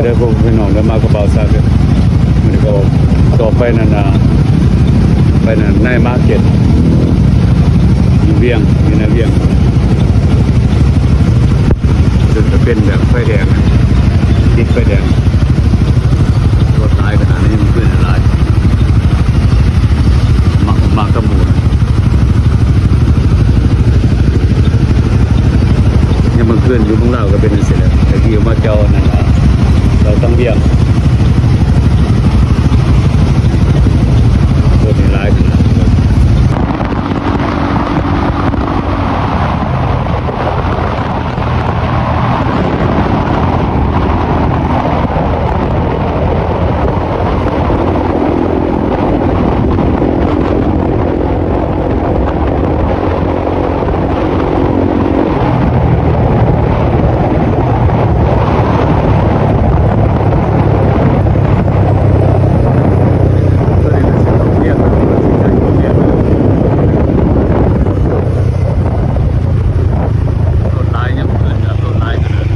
ເດີ ພວກພີ່ນ້ອງເດີ ມາກັບບ່າວສັກເດີ. ມື້ນີ້ກໍອອກຕໍ່ໄປນັ້ນນະ ໄປນັ້ນ ໃນມາເກັດ ຢູ່ວຽງ ຢູ່ໃນວຽງ. ເຊິ່ງຈະເປັນແບບໄຟແດງ ຕິດໄຟແດງ ລົດຫຼາຍຂະໜາດນີ້ ມັນຄືຫຼາຍ ມາ ມາກັບໝູ່. ຍາມກາງຄືນຢູ່ເມືອງລາວກໍເປັນຈັ່ງຊີ້ແຫຼະ ແຕ່ທີ່ມາແຖວນັ້ນລະ ແຖວທາງວຽງ ລົດນີ້ຫຼາຍຂະໜາດ. ລົດຫຼາຍ ຍັງເກີນ ລົດຫຼາຍຂະໜາດ.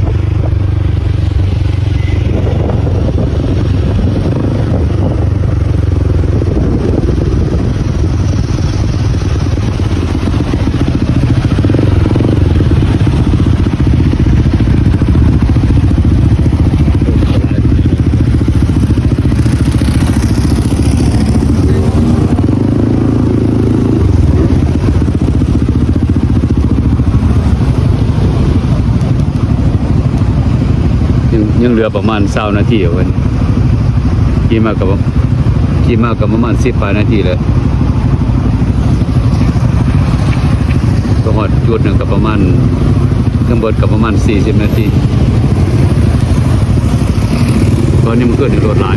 ຍັງ ຍັງເຫຼືອປະມານຊາວນາທີເພິ່ນ ຂີ່ມາກໍ ຂີ່ມາກໍປະມານສິບປາຍນາທີແຫຼະ ໄປຮອດຈຸດໜຶ່ງກໍປະມານ ທັງເບິດກໍປະມານສີ່ສິບນາທີ. ຕອນນີ້ມັນຄືລົດຫຼາຍ.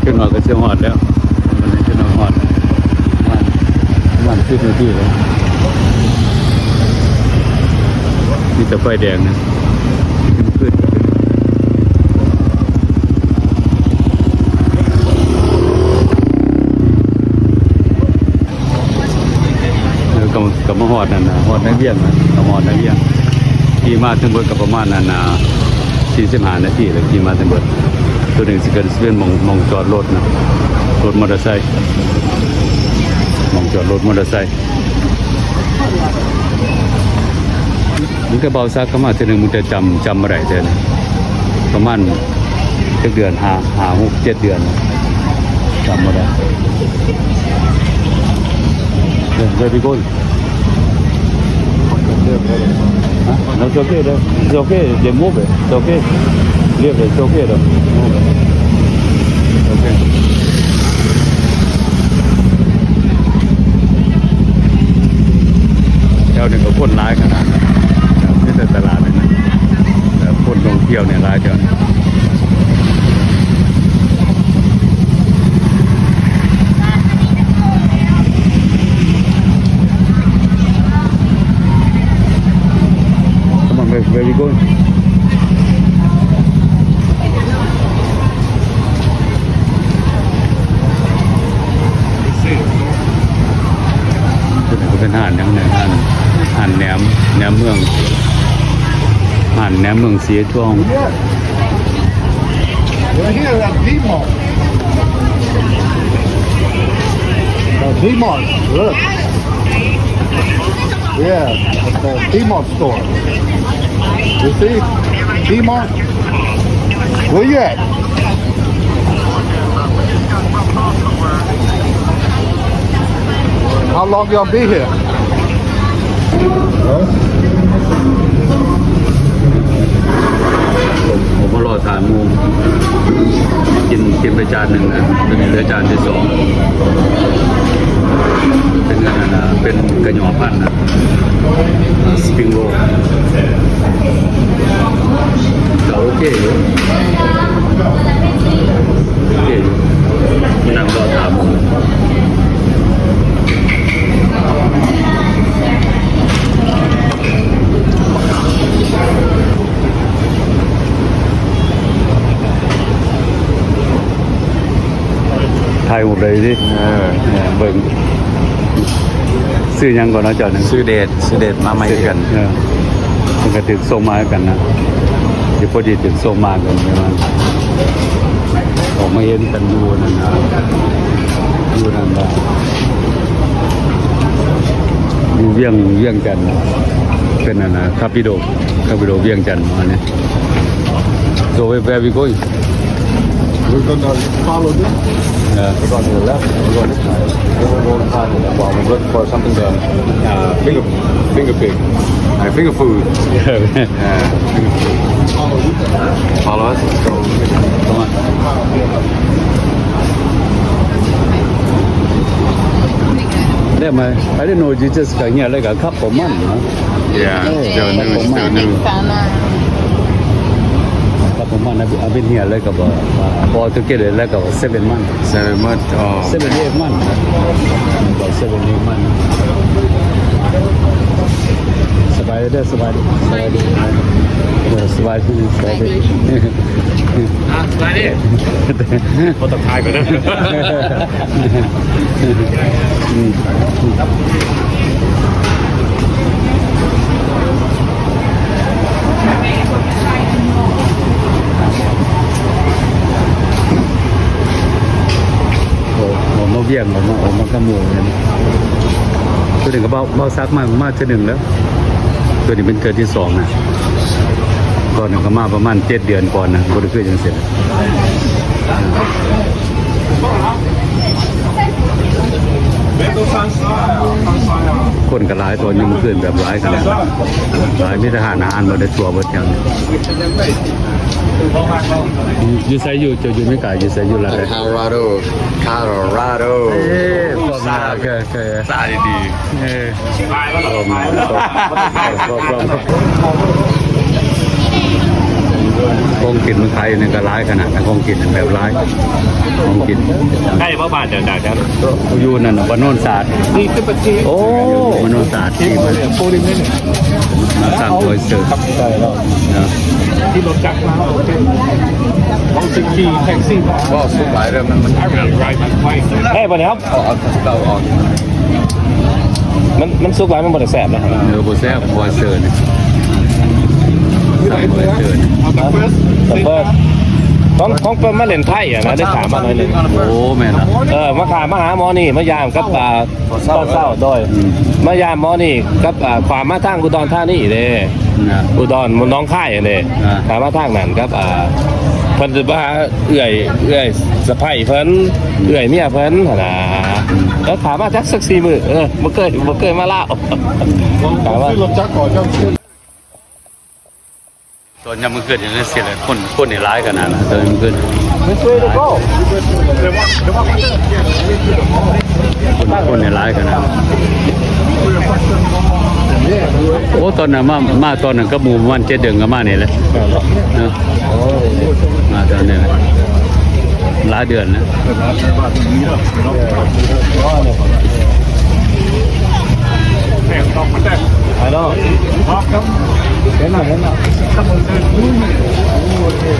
ຈັກໜ້ອຍກໍຊິຮອດແລ້ວ ມັນຊິຮອດ ປະມານ ປະມານສິບນາທີແລ້ວ ມີແຕ່ໄຟແດງນະ. ເອີ ກໍ ກໍມາຮອດນັ້ນນະ ຮອດໃນວຽງນະ ກໍມາຮອດໃນວຽງ ຂີ່ມາເຖິງເບິດກໍປະມານນັ້ນນະ ສີ່ສິບຫ້ານາທີແລ້ວ ຂີ່ມາເຖິງເບິດ. ໂຕນີ້ຊິເປັນ ຊິເປັນໝ່ອງ ໝ່ອງຈອດລົດນະ ລົດມໍເຕີໄຊ ໝ່ອງຈອດລົດມໍເຕີໄຊ. ຕັ້ງແຕ່ບ່າວສັກເຂົ້າມາເທື່ອໜຶ່ງ ມັນຈະຈຳ ຈຳບໍ່ໄດ້ເທື່ອໜຶ່ງ ປະມານຈັກເດືອນ ຫ້າ ຫ້າ ຫົກ ເຈັດເດືອນ ຈຳບໍ່ໄດ້. Where, where we going? Huh? No, it's okay, though. It's okay. They move it. It's okay. Leave it. It's okay, though. Move it. It's okay. ແຖວນີ້ກໍຄົນຫຼາຍຂະໜາດ ມີແຕ່ຕະຫຼາດນີ້ນະ ແຕ່ຄົນທ່ອງທ່ຽວນີ້ຫຼາຍແຖວນີ້. Come on, where, where we going? ຕົວນີ້ກໍເປັນຮ້ານຫຍັງນີ້ ຮ້ານ ຮ້ານແໜມ ແໜມເມືອງ ຮ້ານແໜມເມືອງສີທອງ. We're here at D-Mart. Uh, D-Mart, look. Yeah, at the D-Mart store. You see? D-Mart. Where you at? How long y'all be here? ໂອ້ ມາລໍຖ້າໝູ່ ກິນ ກິນໄປຈານໜຶ່ງນະ ຕົວນີ້ເຫຼືອຈານທີສອງ ເປັນອັນນັ້ນນະ ເປັນກະຫຍໍ້ພັນນະ ສະປຣິງໂຣລ ກໍໂອເຄຢູ່ ໂອເຄຢູ່ ນັ່ງລໍຖ້າໝູ່. ຖ່າຍຮູບໄດ້ຕິ ເອີ ເບິ່ງ ຊື່ຫຍັງກ່ອນເນາະເຈົ້ານີ້? ຊື່ເດດ ຊື່ເດດ ມາໃໝ່ຄືກັນ ເອີ ເພິ່ນກໍຖືກສົ່ງມາຄືກັນນະ ຢູ່ພໍດີຖືກສົ່ງມາກັນ ອອກມາເຫັນກັນຢູ່ນັ້ນນະ ຢູ່ນັ້ນນະ ຢູ່ວຽງ ວຽງຈັນ ເປັນອັນນະ ທອບປິໂດ ທອບປິໂດວຽງຈັນ ປະມານນີ້. So where, where we going? We're gonna follow this. Yeah. We're gonna left. We're going this side. Then we're going behind it. Well, we're looking for something to, uh, finger, finger pick. Uh, finger food. Yeah. Yeah, finger food. Follow us. Let's go. Come on. Them, uh, I didn't know you just got here like a couple months, huh? Yeah, oh, still new, still new. Couple months. I've been, I've been here like about, uh, altogether like about seven months. Seven months? Oh. Seven, eight months. About seven, eight months. ສະບາຍດີເດີ ສະບາຍດີ ສະບາຍດີ ເອີ ສະບາຍດີ ສະບາຍດີ ອ່າ ສະບາຍດີ ບໍ່ຕ້ອງຖ່າຍກໍໄດ້. ໂອ້ ອອກມາວຽງ ອອກມາ ອອກມາກັບໝູ່ນີ້ ຕົວນີ້ກໍເບົາ ເບົາສັກມາ ມາເທື່ອໜຶ່ງແລ້ວ ຕົວນີ້ເປັນເທື່ອທີສອງນະ ກ່ອນນັ້ນກໍມາປະມານເຈັດເດືອນກ່ອນນະ ບໍ່ໄດ້ຄືຈັ່ງຊີ້. ຄົນກໍຫຼາຍ ຕອນຍາມຄືນແບບຫຼາຍຂະໜາດ ຫຼາຍ ມີແຕ່ຮ້ານອາຫານໝົດເລີຍ ທົ່ວເບິດຫຍັງ. ຢູ່ໃສ? ຢູ່ ເຈົ້າຢູ່ເມກາ ຢູ່ໃສ? ຢູ່ລັດໃດ? Colorado. Colorado. ເອີ ພວກນີ້ ເອີ ເອີ ສາຍດີ. ເອີ ຂອງກິນມັນຂາຍຢູ່ນີ້ກໍຫຼາຍຂະໜາດນະ ຂອງກິນແບບຫຼາຍ ຂອງກິນ. ໃກ້ບໍ່ ບ້ານເຈົ້າຈາກນັ້ນ? ຢູ່ນັ້ນນະ ບ້ານໂນນສາດ. ໂອ້ ບ້ານໂນນສາດ ຂີ່ມາ ມາທາງອອຍສເຕີ ໃກ້ແລ້ວ ຂີ່ລົດຈັກມາ ເຮົາຊິຂີ່ແທັກຊີ. ບໍ່ ສຸກຫຼາຍເດີ ມັນ ມັນ ໄດ້ບໍ່ນີ້? ເອົາ ເອົາ ເອົາ ມັນ ມັນສຸກຫຼາຍມັນບໍ່ໄດ້ແຊບນະ. ເອີ ບໍ່ແຊບ ອອຍສເຕີນີ້ ໃສ່ອອຍສເຕີນີ້. ຂອງ ຂອງເພິ່ນມາຫຼິ້ນໄທຫັ້ນນະ ໄດ້ຖາມມາໜ້ອຍໜຶ່ງ. ໂອ້ ແມ່ນລະ. ເອີ ມາຖາມ ມາຫາໝໍນີ້ ມາຢາມກັບ ອ່າ ຕອນເຊົ້າ ໂດຍ ອືມ ມາຢາມໝໍນີ້ກັບ ອ່າ ຂວາມມາທາງອຸດອນທານີເດ້ ນະ ອຸດອນ ໜອງຄາຍຫັ້ນເດ້. ອ່າ ຂວາມມາທາງນັ້ນກັບ ອ່າ ເພິ່ນຈະມາຫາເອື້ອຍ ເອື້ອຍສະໃພ້ເພິ່ນ ອືມ ເອື້ອຍເມຍເພິ່ນຫັ້ນນະ. ອືມ ເອີ ຂວາມມາຈັກ ສັກສີ່ມື້ ເອີ ບໍ່ເຄີຍ ບໍ່ເຄີຍມາລາວ. ຂວາມມາ ຕອນຍາມມື້ຄືນຈັ່ງຊີ້ແຫຼະ ຄົນ ຄົນນີ້ຫຼາຍຂະໜາດນະ ຕອນຍາມມື້ຄືນ ຄົນ ຄົນນີ້ຫຼາຍຂະໜາດ. ໂອ້ ຕອນນັ້ນມາ ມາຕອນນັ້ນກັບໝູ່ປະມານເຈັດເດືອນກໍມານີ້ແຫຼະເນາະ ມາຕອນນີ້ຫຼາຍເດືອນແລ້ວ.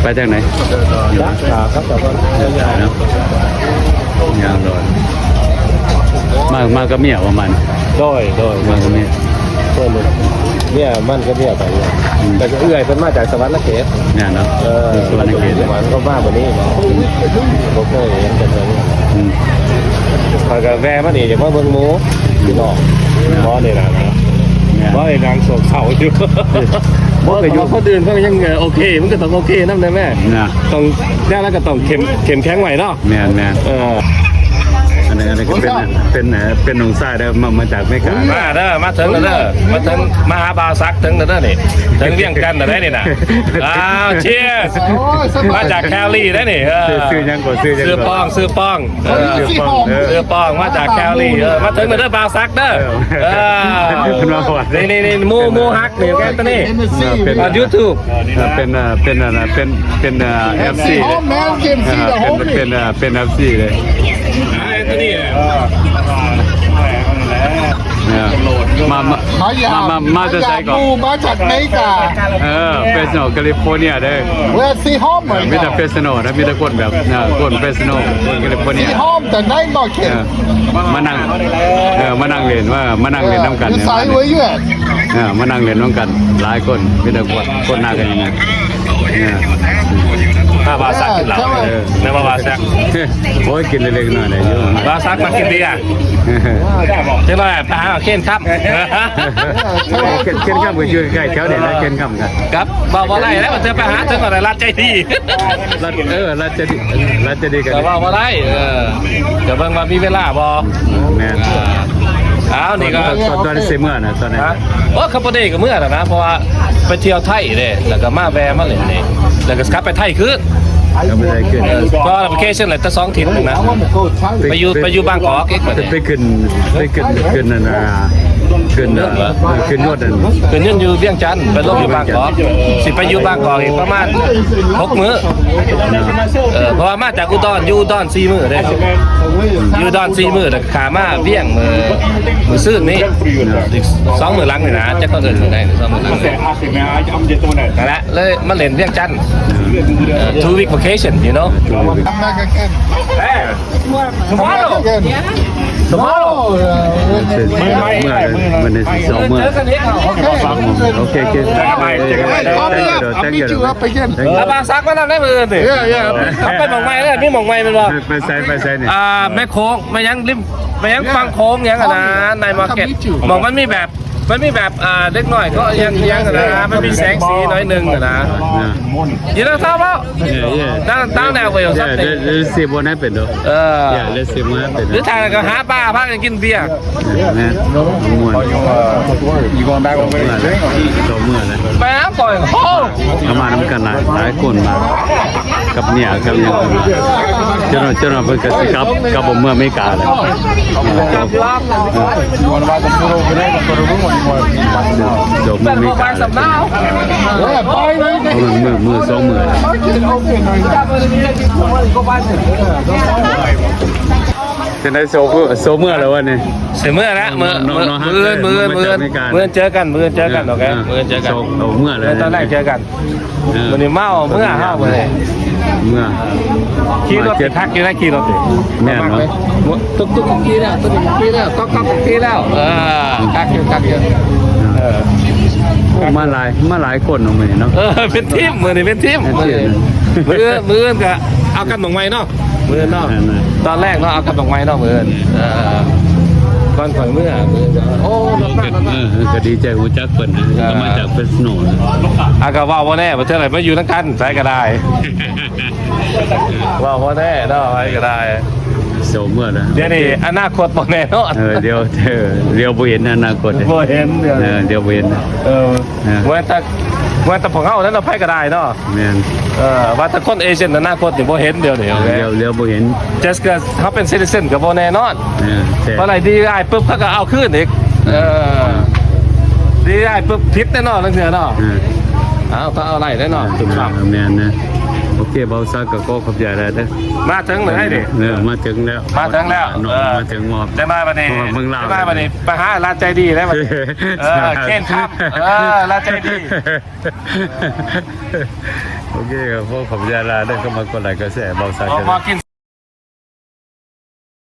ໄປທາງໃດ? ເນາະ ຍ່າງດອຍ ມາ ມາກັບເມຍປະມານ. ໂດຍ ໂດຍ ມາກັບເມຍ ເມຍມັນກັບເມຍໄປ. ອືມ ແຕ່ເອື້ອຍເພິ່ນມາຈາກສະຫວັນນະເຂດ. ແມ່ນເນາະ ເອີ ສະຫວັນນະເຂດ ສະຫວັນ ເຂົາມາບັດນີ້ ອືມ ບໍ່ເຄີຍເຫັນກັນເລີຍ. ອືມ ຂ້ອຍກໍແວ່ມານີ້ ຢາກມາເບິ່ງໝູ່ ພີ່ນ້ອງ ເນາະ ບໍ່ໄດ້ນະ ແມ່ນ ບໍ່ໄດ້ນັ່ງໂສກເສົ້າຢູ່. ບໍ່ ແຕ່ຢູ່ ຄົນອື່ນເຂົາຍັງ ເອີ ໂອເຄ ມັນກໍຕ້ອງໂອເຄນຳແດ່ແມ່ ນະ ຕ້ອງ ແນວນັ້ນກໍຕ້ອງເຂັ້ມ ເຂັ້ມແຂງໄວ້ເນາະ. ແມ່ນໆ ເອີ ອັນນີ້ກໍເປັນ ເປັນ ເປັນນ້ອງຊາຍເດີ ມາ ມາຈາກອາເມລິກາ. ມາເດີ ມາເຖິງແລ້ວເດີ ມາເຖິງ ມາຫາບ່າວສັກເຖິງແລ້ວເດີນີ້ ເຖິງວຽງຈັນແລ້ວເດີນີ້ນະ. ອ້າວ ເຊຍສ ມາຈາກແຄລີເດີນີ້. ເອີ ຊື່ ຊື່ຫຍັງກໍ ຊື່ຫຍັງກໍ ຊື່ປອງ ຊື່ປອງ. ເອີ ຊື່ປອງ ເອີ ຊື່ປອງ ມາຈາກແຄລີ. ເອີ ມາເຖິງແລ້ວເດີບ່າວສັກເດີ. ເອີ ເອີ ເພິ່ນມາຮອດ ນີ້ໆໆ ໝູ່ ໝູ່ຮັກນີ້ ແກຕົວນີ້ ເອີ ເປັນ ອ່າ ຢູທູບ ເອີ ເປັນ ເປັນ ເປັນ ເປັນ ເອັຟຊີ ເປັນ ເປັນ ເປັນ ເປັນ ເອັຟຊີເລີຍ. ມາ ມາ ມາຈາກໃສກໍ? ມາຈາກອາເມລິກາ ເອີ ເຟຣສໂນ ຄາລິຟໍເນຍເດີ. Where see home ມີແຕ່ເຟຣສໂນນະ ມີແຕ່ຄົນແບບ ເອີ ຄົນເຟຣສໂນ ຄົນຄາລິຟໍເນຍ see home ແຕ່ໃນມາເກັດ ເອີ ມານັ່ງ ເອີ ມານັ່ງຫຼິ້ນ ມາ ມານັ່ງຫຼິ້ນນຳກັນ. ເອີ ມານັ່ງຫຼິ້ນນຳກັນຫຼາຍຄົນ ມີແຕ່ຄົນ ຄົນໜ້າກັນ. ເອີ ຖ້າວ່າສັກກິນເຫຼົ້າ ເອີ ແມ່ນວ່າວ່າສັກ ໂອ້ຍ ກິນເລັກໆນ້ອຍໆໄດ້ຢູ່. ວ່າສັກມາກິນເບຍ ຈັກໜ້ອຍໄປຫາເຄນຄຳ. ເຄນ ເຄນຄຳກໍຢູ່ໃກ້ແຖວນີ້ແຫຼະ ເຄນຄຳກໍ ກັບ ເວົ້າບໍ່ໄດ້ແລ້ວ ມັນຈະໄປຫາເຖິງກໍໄດ້ ລັດໃຈດີ ລັດ ເອີ ລັດໃຈດີ ລັດໃຈດີກໍ ກໍເວົ້າບໍ່ໄດ້. ເອີ ກໍເບິ່ງວ່າມີເວລາບໍ່. ແມ່ນ ອ້າວ ນີ້ກໍ ຕອນ ຕອນຊິເມືອນະ ຕອນນັ້ນ ໂອ້ ຄັບບໍ່ໄດ້ກໍເມືອແລ້ວນະ ເພາະວ່າໄປທ່ຽວໄທເດ້ ແລ້ວກໍມາແວ່ມາຫຼິ້ນນີ້ ແລ້ວກໍກັບໄປໄທຄືນ ກັບໄປໄທຄືນ. ເອີ ເພາະວ່າແວະເຄເຊິນແລ້ວແຕ່ສອງທິດນະ ໄປຢູ່ ໄປຢູ່ບາງກອກອີກ. ໄປຂຶ້ນ ໄປຂຶ້ນ ຂຶ້ນອັນນ່າ ຂຶ້ນ ເອີ ຂຶ້ນຍົດນັ້ນ ຂຶ້ນຍົດຢູ່ວຽງຈັນ ໄປລົງຢູ່ບາງກອກ ຊິໄປຢູ່ບາງກອກອີກປະມານຫົກມື້. ເອີ ເພາະວ່າມາຈາກອຸດອນ ຢູ່ອຸດອນສີ່ມື້ເດ້ ຢູ່ອຸດອນສີ່ມື້ ແລ້ວຂ້າມາວຽງມື້ ມື້ຊືນນີ້ ອີກສອງມື້ຫຼັງນີ້ນະ ຈັກເຂົາເອີ້ນມື້ໃດ ສອງມື້ຫຼັງນີ້ ນັ້ນແຫຼະ ເລີຍມາຫຼິ້ນວຽງຈັນ. ເອີ two week vacation, you know. Come back again. Tomorrow. Tomorrow. ເອີ ມື້ໃໝ່ ມື້ໃໝ່ ມື້ໃໝ່ ມື້ນີ້ສອງມື້. ໂອເຄ ໂອເຄ ໂອເຄ I'll meet you up again. ເອົາບ່າວສັກມານຳໄດ້ມື້ອື່ນນີ້. Yeah, yeah. ເຮົາໄປໝ່ອງໃໝ່ເດີ ມີໝ່ອງໃໝ່ແມ່ນບໍ່? ໄປ ໄປໃສ ໄປໃສນີ້? ອ່າ ແມ່ໂຂງ ມາຍັງລິມ ມາຍັງຝັ່ງໂຂງຫຍັງຫັ້ນນະ ໃນມາເກັດ ໝ່ອງມັນມີແບບ ມັນມີແບບ ອ່າ ເດັກນ້ອຍເກາະຫຍັງຫຍັງຫັ້ນນະ ມັນມີແສງສີໜ້ອຍໜຶ່ງຫັ້ນນະ. You know what I'm talking about? Yeah, yeah. Down, down that way or something. Yeah, let's see what happened though. ເອີ Yeah, let's see what happened. ຫຼືທາງນັ້ນກໍຫາປາ ພາກັນກິນເບຍ. ແມ່ນ ມ່ວນ You going back over there? ເມື່ອແລ້ວ ໄປຫາປ່ອຍ ໂອ້ ເອົາມານຳກັນຫຼາຍ ຫຼາຍຄົນມາ ກັບເມຍ ກັບຫຍັງ ຈົນ ຈົນວ່າເພິ່ນກໍຊິກັບ ກັບເມືອອາເມລິກາແລ້ວ. You wanna buy some food over there? Go to the room or you wanna buy some now? ເຈົ້າເມືອອາເມລິກາແລ້ວ ເມື່ອ ເມື່ອສອງມື້. ຈັ່ງໃດ ໂຊ ໂຊເມືອແລ້ວວະນີ້? ຊິເມືອແລ້ວ ເມືອ ມື້ອື່ນ ມື້ອື່ນ ມື້ອື່ນ ມື້ອື່ນເຈີກັນ ມື້ອື່ນເຈີກັນ. ໂອເຄ ມື້ອື່ນເຈີກັນ ເອີ ຕອນແລກເຈີກັນ. ເອີ ມື້ນີ້ເມົາ ເມືອເຮົາມື້ນີ້ ເມືອ ຂີ່ລົດຄັກຢູ່ນະ ຂີ່ລົດນີ້. ແມ່ນເນາະ ຕຸກຕຸກກໍຂີ່ແລ້ວ ຕຸກຕຸກກໍຂີ່ແລ້ວ ກັອກກັອກກໍຂີ່ແລ້ວ. ເອີ ຄັກຢູ່ ຄັກຢູ່. ເອີ ໂອ້ ມາຫຼາຍ ມາຫຼາຍຄົນເນາະມື້ນີ້ເນາະ. ເອີ ເປັນທີມ ມື້ນີ້ເປັນທີມ ເປັນທີມ. ມື້ອື່ນ ມື້ອື່ນກໍເອົາກັບນ້ອງໃໝ່ເນາະ ມື້ອື່ນເນາະ. ແມ່ນໆ ຕອນແລກເນາະ ເອົາກັບນ້ອງໃໝ່ເນາະ ມື້ອື່ນ. ເອີ ກ່ອນຂ້ອຍເມືອ ມື້ອື່ນກໍ ໂອ້ ເອີ ກໍດີໃຈຮູ້ຈັກເພິ່ນນະ ເອີ ກໍມາຈາກເຟຣສໂນນະ. ອ່າ ກໍເວົ້າບໍ່ແນ່ ວ່າເທື່ອໃດມາຢູ່ນຳກັນ ໃສກໍໄດ້ ເວົ້າບໍ່ແນ່ເນາະ ໃຜກໍໄດ້. ໂຊເມືອແລ້ວ ດຽວນີ້ອະນາຄົດບໍ່ແນ່ນອນ. ເອີ ດຽວ ດຽວບໍ່ເຫັນອະນາຄົດ ບໍ່ເຫັນດຽວ ເອີ ດຽວບໍ່ເຫັນ. ເອີ ເອີ ວ່າແຕ່ ວ່າແຕ່ພວກເຮົານັ້ນເນາະ ໃຜກໍໄດ້ເນາະ. ແມ່ນ ເອີ ວ່າແຕ່ຄົນເອເຊຍອະນາຄົດນີ້ບໍ່ເຫັນດຽວນີ້. ເອີ ດຽວ ດຽວບໍ່ເຫັນ just ກໍເຮົາເປັນ citizen ກໍບໍ່ແນ່ນອນ. ເອີ ບໍ່ໄດ້ ດີໄອ ປຶບ ເຂົາກໍເອົາຄືນອີກ. ເອີ ດີໄອ ປຶບ ຜິດແນ່ນອນລາງເທື່ອເນາະ. ເອີ ເອົາ ກໍເອົາໄດ້ແນ່ນອນ. ເອີ ແມ່ນນະ. ໂອເຄ ບ່າວສັກກໍຂໍຂອບໃຈຫຼາຍເດີ. ມາເຖິງແລ້ວເດ້ ເອີ ມາເຖິງແລ້ວ ມາເຖິງແລ້ວ. ເອີ ມາເຖິງ ມອບ ຈັກໜ້ອຍບັດນີ້ ມອບເມືອງລາວ ຈັກໜ້ອຍບັດນີ້ ໄປຫາລານໃຈດີແລ້ວບັດນີ້. ເອີ ເຄນຄຳ ເອີ ລານໃຈດີ. ໂອເຄ ກໍຂໍຂອບໃຈຫຼາຍເດີ ເຂົ້າມາກົດໄລກົດແຊ ບ່າວສັກ ມາກິນ